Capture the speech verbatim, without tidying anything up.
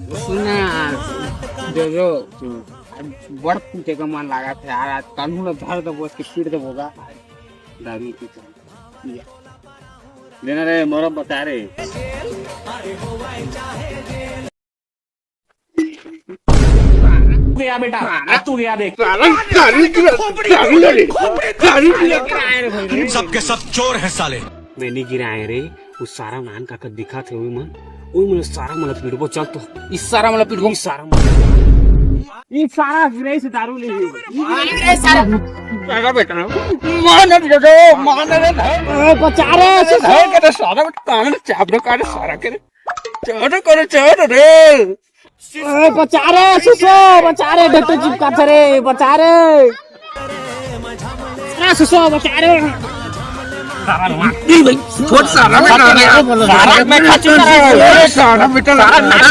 सुना, जो जो, बड़ पीटे का मन लागत हे यार, आज कानून ला धर देबो, उसके पीट देबो गा। दारू पी के। लेना रे, मोरा बता रे। तू गया बेटा, अब तू गया देख। सबके सब चोर है साले। मैं नहीं गिराए रे, वो सारा नान काका दिखा थे, वही मन, वही मन सारा मन पीटबो। चल तो, इस सारा मन पीटबो, इस सारा मन, इस सारा गिराए से दारू ले ली। अरे सारा, सारा बेटा, मान रे, मान रे, ए, बचा रे, सुसो। धर के रे, सारा बेटा, कान चाप दो, कान सारा के रे। चोर करे, चोर रे। ए, बचा रे, सुसो, बचा रे, डॉक्टर चिपका था रे, बचा रे। ए, सुसो, बचा रे। छोड़ सारा बेटा, सारा मैं खा चुका हूँ। सारा बेटा, सारा